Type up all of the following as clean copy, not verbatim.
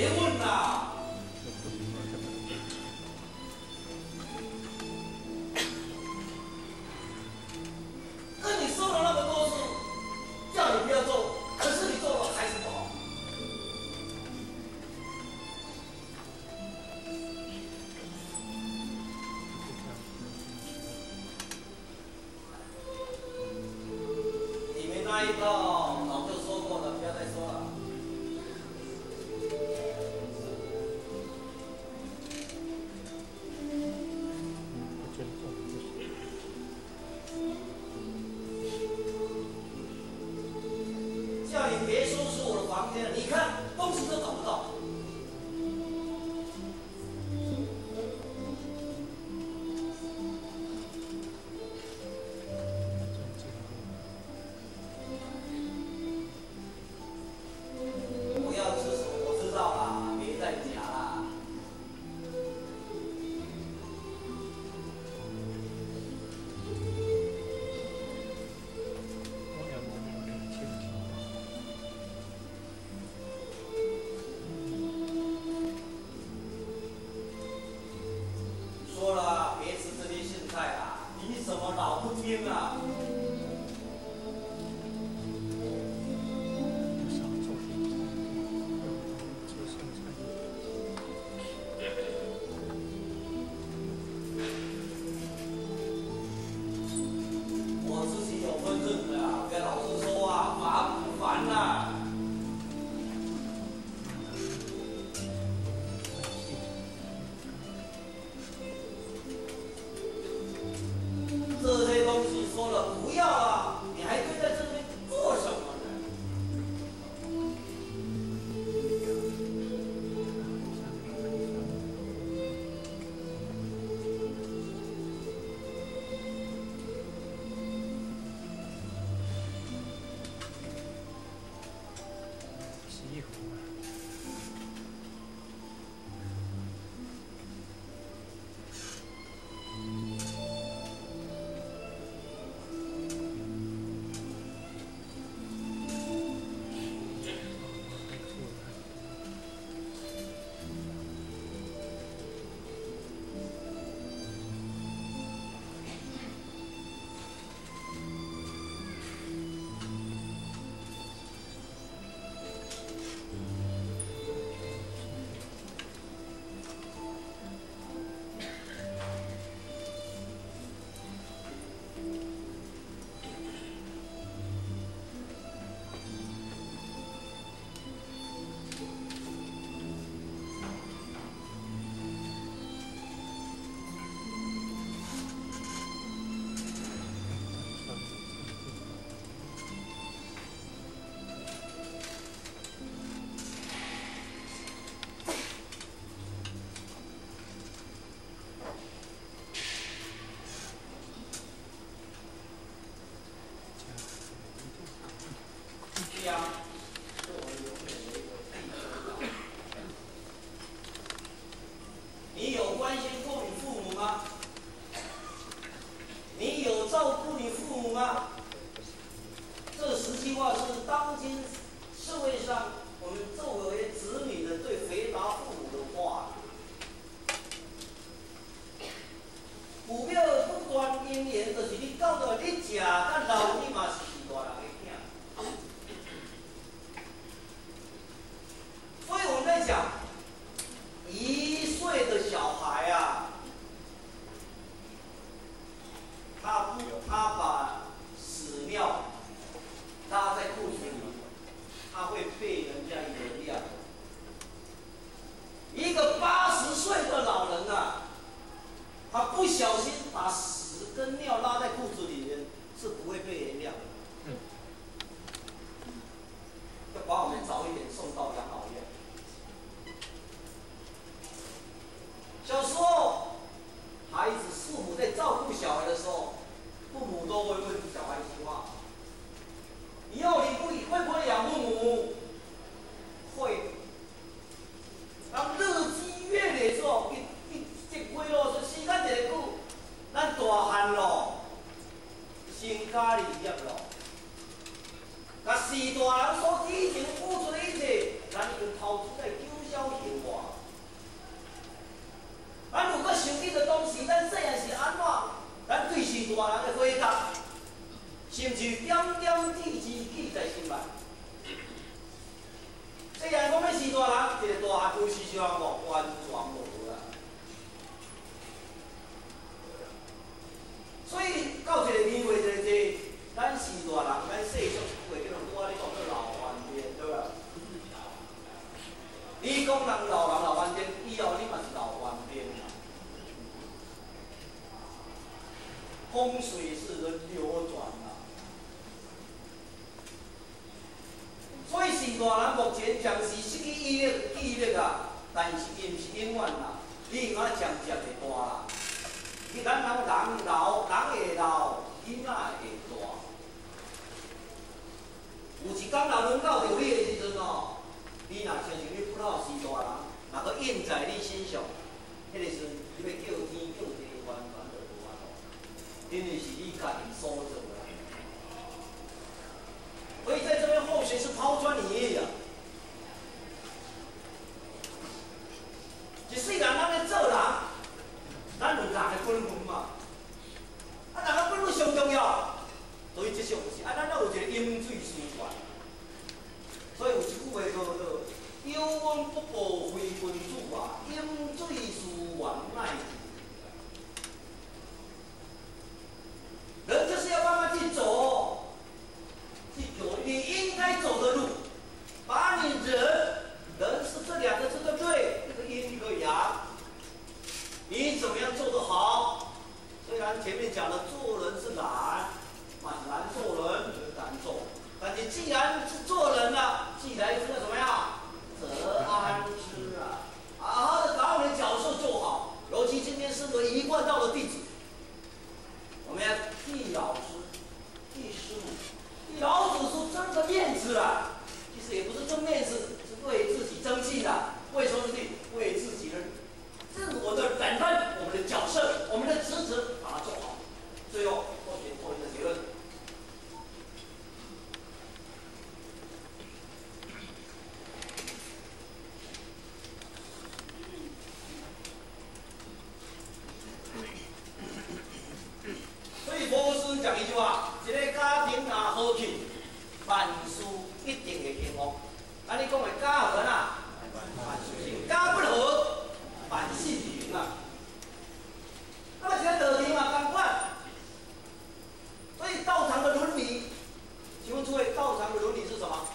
別問啦。跟你說了那麼多次，叫你不要做，可是你做了還是不好。你們那一套早就說過了，不要再說了。叫你別收拾我的房間了，你看東西都找不到。我要吃什麼我知道啦，別再講啦。說了，別吃這些莧菜啦，你怎麼老不聽啊？我自己有分寸的啊，別老是說啊，煩不煩啊？這些東西說了不要了，你還堆在這邊做什麼呢？洗衣服啊。是大人，一个大汉有是啥无？完全无啦。所以到一个年岁，一个这，咱是大人，咱世俗一句话叫做拄仔你讲做老翻天，对吧？你讲人老人老翻天，以后你嘛是老翻天啦。风水是轮流转啦。所以是大人目前暂时失去记忆力啊，但是伊毋是永远啦，你永远渐渐会大啦。你咱人人老，人会老，囡仔会大。有一天若轮到著你的时阵哦，你若亲像你不老是大人，若阁印在你身上，彼个时阵你欲叫天叫地，完全就无法度，因为是你家己所做的。所以在这边后学是抛砖引玉啊。一世人咱咧做人，咱有人的本分嘛。啊，人的本分上重要，所以这种是啊，咱有一个饮水思源。所以有一句话叫做“有恩不报非君子啊，饮水思源乃自”。人就是要慢慢去走。去走你应该走的路，把你人，人是这两个字对不对？一个阴一个阳，你怎么样做得好？虽然前面讲的做人是难，蛮难做人，难做。但你既然是做人了，既然是怎么样？择安之啊，好好的把我们的角色做好。尤其今天是个一贯道的弟子，我们要替老师，替师父。老祖说争个面子啦，其实也不是争面子，是为自己争气的。为什么是为自己的自我的本分、我们的角色、我们的职责把它做好。最后，后学做一个结论。所以佛师讲一句话：一个家庭若和气，万事一定会兴旺。啊，你讲的家和啊，万事兴；家不和，万事停啊。那么这个道理嘛，仝款。所以道场的伦理，请问诸位，道场的伦理是什么？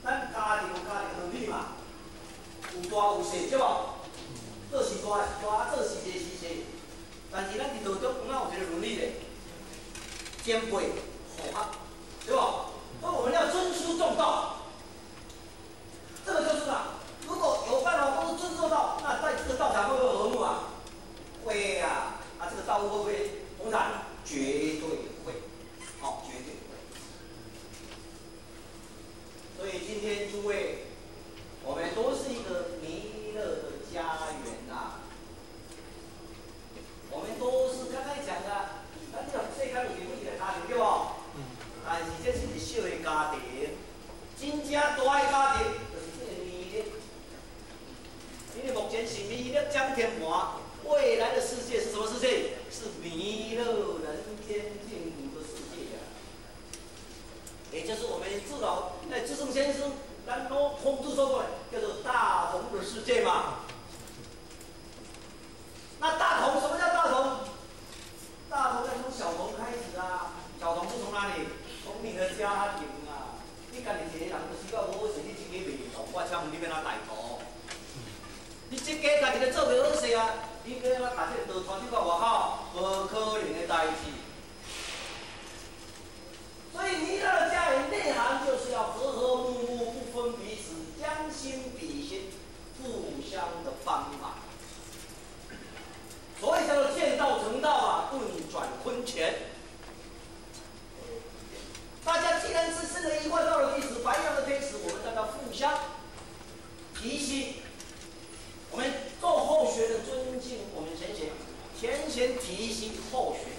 咱家庭有家庭伦理嘛，有大有小，对无？做事大是大，做事小是小。但是咱伫道中，敢有一个伦理咧？前辈护学，对吧？所以我们要尊师重道，这个就是啊，如果有办法都是尊师重道，那在这个道场会不会和睦啊？会啊！啊，这个道务会不会红展？绝对会，好，绝对会。所以今天诸位，我们都是一个弥勒的家园呐。我们都是刚才讲的，咱这个世间有每一个家庭对无？但是这是一个小的家庭，真正大的家庭就是这个弥勒。因为目前是弥勒掌天盘，未来的世界是什么世界？是弥勒人间净土的世界啊！也就是我们智老那智圣先生咱老孔子说过的，叫做大同的世界嘛。那大同什么叫大同？大同要从小同开始啊！小同是从哪里？从你的家庭啊！你家己一个人都死到无好势，你这家袂同，我请问你欲按怎大同？你这家家己都做袂好势啊！你欲按怎踏这个道带到外口？无可能的代志。所以弥勒的家园内涵就是要和和睦睦，不分彼此，将心比心，互相的帮忙。所以叫做见道成道啊，顿转坤乾。大家既然是生了一贯道的弟子，白羊的天使，我们大家互相提携。我们做后学的尊敬我们前贤，前贤提携后学。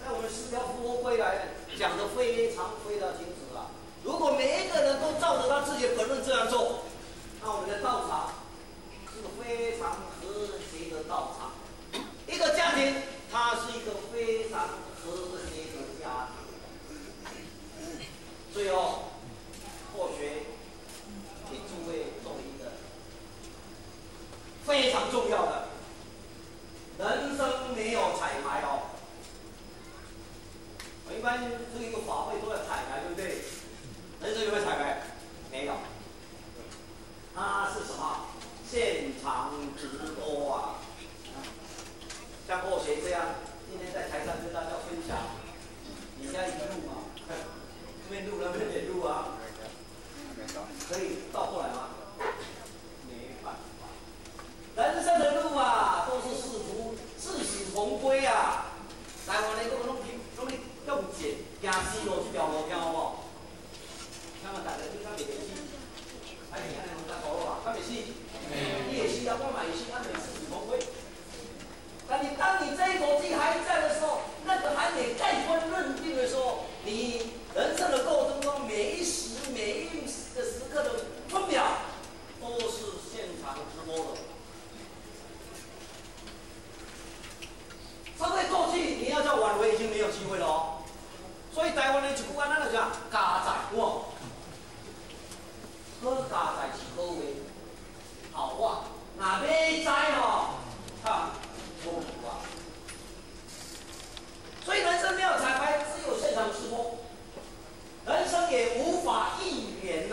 在我们十条佛归来讲得非常非常清楚啊。如果每一个人都照着他自己的本分这样做，那我们的道场是个非常和谐的道场。一个家庭，它是一个非常和谐的家庭。最后，后学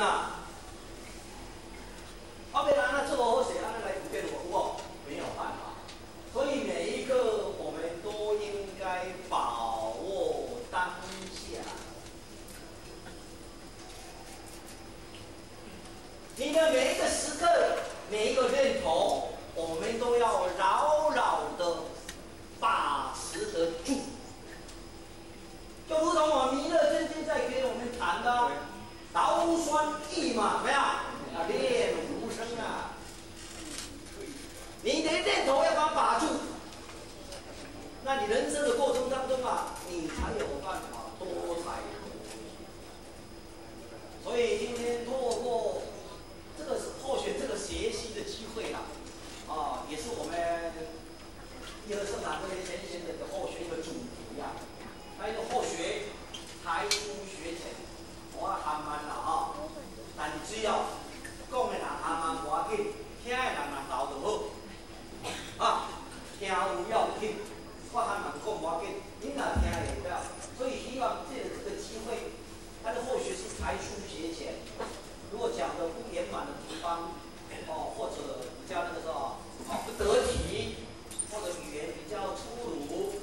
呐。我欲按怎做好势，按呢來不變有無？沒有辦法。所以每一個我們都應該把握當下。你的每一個時刻，每一個念頭，我們都要牢牢的把持得住。就如同我彌勒真經在給我們談的，刀酸意嘛，沒有？啊，念無聲啊！你的念頭要把它把住，那你人生的過程當中啊，你才有辦法多彩多姿。所以今天透過這個後學這個學習的機會啦，啊，也是我們義和聖堂這邊前賢的後學一個主題啊。還有後學才疏學淺，我含慢啦哈，但是只要講的人含慢無要緊，聽的人若留就好。啊，聽有要緊，我含慢講無要緊，你若聽會了，所以希望借這個機會，他的後學是才疏學淺，如果講的不圓滿的地方，哦，或者比較那個什麼，哦，不得體，或者語言比較粗魯，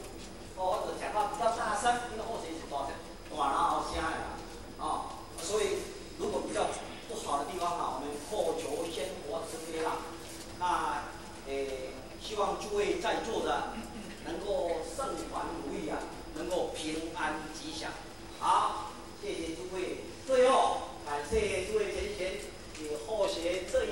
哦，或者講話比較大聲，因為後學是大聲，大然後聲的啦，啊，所以如果比較不好的地方啊，我們後求仙佛慈悲啦。那，希望諸位在座的能夠勝凡如意啊，能夠平安吉祥。好，謝謝諸位。最後感謝諸位前賢給後學這